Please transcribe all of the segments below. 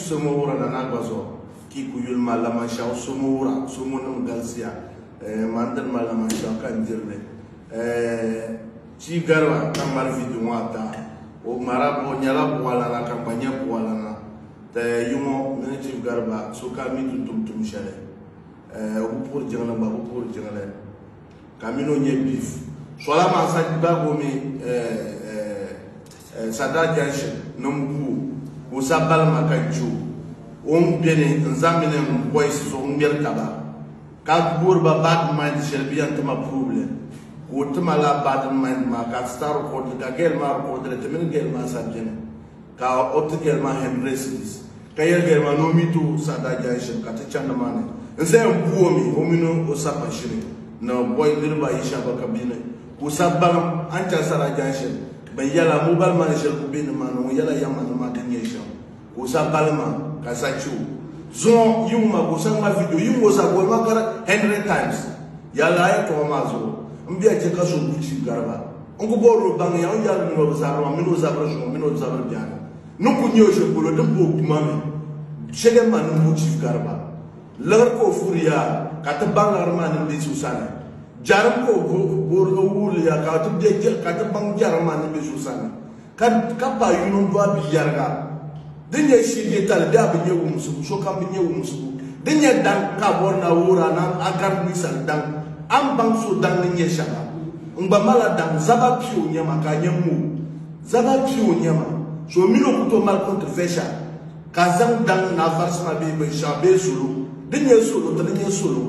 Somo-Wura Nana gba zuɣu ka yi ku yuli ma Lamanshɛɣu Somo-Wura, Somonima galisiya, mani dini ma Lamanshɛɣu ka n diri li. Chief Garba ka ŋmari video ŋɔ ata, o ŋmara o nyɛla buɣalana ka n gba nyɛ buɣalana. Ti yi ŋɔ mini Chief Garba sokam mi ti tum tum shɛli. O bi puhiri jiŋli n gba bi puhiri jiŋli. Ka mini o nyɛ beef. Sola maa sa gbaagi o mi Sadar Junction ni m bu o ka o sa bali ma ka je o. O ni beni n zaŋ mini n boys zuɣu ŋmɛri taba ka boori ba bad mind shɛli bɛ yɛn ti ma problem ka o ti ma lala bad mind maa ka start record li ka girl maa record li ti mini girl maa sa beni. Ka o ti gɛli ma Henry Cedis, ka yɛli gɛli ma ni o mi ti o Sada Junction ka ti chani nimaani n-zaya m-pu o mi o mini o sapashini ni bɔi niriba ayi shɛba ka bɛ ni ka o sa balim a ni chani Sada Junction bɛn yɛla mobile money shɛli ku be nimaani ŋun yɛla yɛm ma ni maa di nyɛ shɛm ka o sa balim ma ka sa che o zuŋɔ yi wum ma ka o sa ŋma video yi wum o sa boli ma gari 100 times yɛlila a yɛtɔɣa maa zuɣu m bia che ka so ku chibi gari ba. N ku bɔri o baŋ ya o ni yɛli mini o bi zabiri maa mini o zabiri zuŋɔ mini o zabiri biɛhi ni ku nyɛ o shɛli polo din pa o guma mi shɛgɛm maa ni m-bo chief gariba liɣiri ka o fuuri ya ka ti baŋ liɣiri maa ni be so sani jarim ka o wuhiri ya ka ti baŋ jarim maa ni be so sani ka pa yino n-dɔɣi bia yɛriga. Din nyɛ shije tali bee a bi nyɛ wumsibu, sokam bi nyɛ wumsibu. Din nyɛ daŋ ka a bɔri ni a wuhiri a ni a gari ninsal daŋ, a ni baŋ so daŋ ni nyɛ shɛba. N gba mala daŋ, zaba pio n-nyɛ ma ka a nyɛ ŋ-o. Zaba pio n-nyɛ ma. So mini o ku tooi mali controversial ka a zaŋ daŋ ni a varisima bee binshɛɣu bee solo. Din nyɛ solo, ti di nyɛ solo.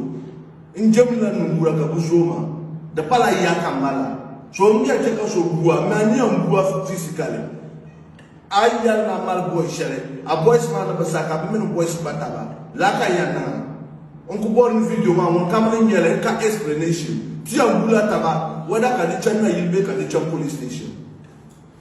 N jɛmla niŋgura ka bɛ zooi ma, di pala ya ka m mala. So m bia chɛ ka so bu a, mi a ni yɛn bu a physically. A yi yɛli ni a mali boys shɛli, a boys maa ni bi sa ka bɛ mini boys kpa taba. Lala ka yɛn niŋ a. N ku bɔri ni video maa ŋun kam ni nyɛli n ka explanation. Ti yɛn bula taba whether ka di chani nayili bee ka di chani police station.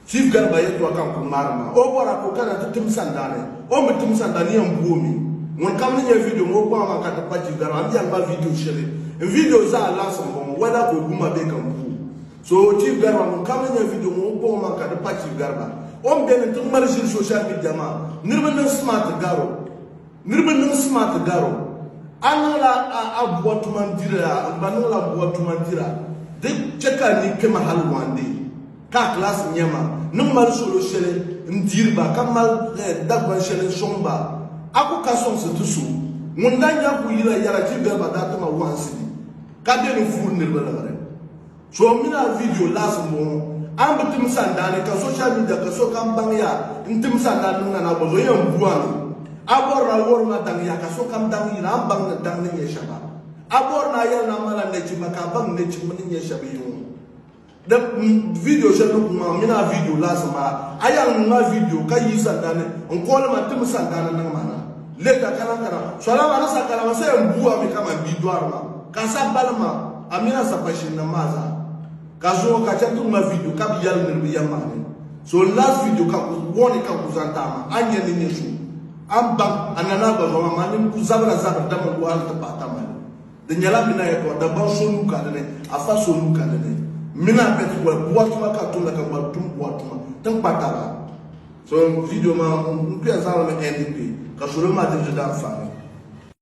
Chief Garba yɛltɔɣa ka n ku ŋmaari maa. O bɔra ka o kana ti tim sandaani. O ni bi tim sandaani yɛn bu o mi. Ŋun kam ni nya video ŋɔ o kpaŋ maa ka ti pa Chief Garba. N bi yɛn ŋma video shɛli. N video zaa laɣisi m-bɔŋɔ whether ka o bu ma bee ka n bu o. So Chief Garba ŋun kam ni nya video ŋɔ o kpaŋ maa ka di pa Chief Garba. O ni beni nti ŋmari ʒiri social media maa niriba niŋ smart garo. Niriba niŋ smart garo. A niŋla a bua tuma n-diri a, n gba niŋla m bua tuma n-dira. Di che ka n ni kpema hali one day ka a class nya ma ni mali solo shɛli n-diri ba ka mali Dagban shɛli n-sɔŋ ba. A ku ka sɔŋsi ti so ŋun daa nya ku yila yɛla Chief Garba daa ti ma one cedi ka be ni fuuri niriba liɣiri. So mini a video last n bɔŋɔ a ni bi tim sandaani ka social media ka sokam baŋ ya n tim sandaani niŋ a na bɔzɔ yɛn bu a mi a bɔri ni a wuhiri ma daŋ ya ka sokam daŋ yina a ni baŋ ni daŋ ni nyɛ shɛba a bɔri ni a yɛli ni a mala nechimba ka a baŋ nechimba ni nyɛ shɛba yi ŋɔ di video shɛli ni ku maa mini a video last n bala a yɛli n ŋma video ka yi sandaani n kɔɔli ma tim sandaani niŋ ma na later kana kana sola maa ni sa kana ma sa yɛn bu a mi kaman bia dɔɣiri ma ka sa bali ma A mini a sapashinnim maa zaa ka zuŋɔ ka chɛ ti ŋma video ka bi yɛli niriba yɛm maa ni. So last video ka ku warning ka ku zaŋ ti a maa, a ni nya ni nyɛ so a ni baŋ a nana a gba zuɣu maa, maa ni ku zabira zabiri dama lu hali ti pahi Tamale. Di nyɛla mini a yɛtɔɣa Dagbaŋ so nuu ka di ni, Afa so nuu ka di ni. Mini a bɛ ti boli bua tuma ka tumda ka gba tum bua tuma ti ni kpa taba. So video maa n ku yɛn zaŋ li mi end kpe ka salo maa diri di daanfaani.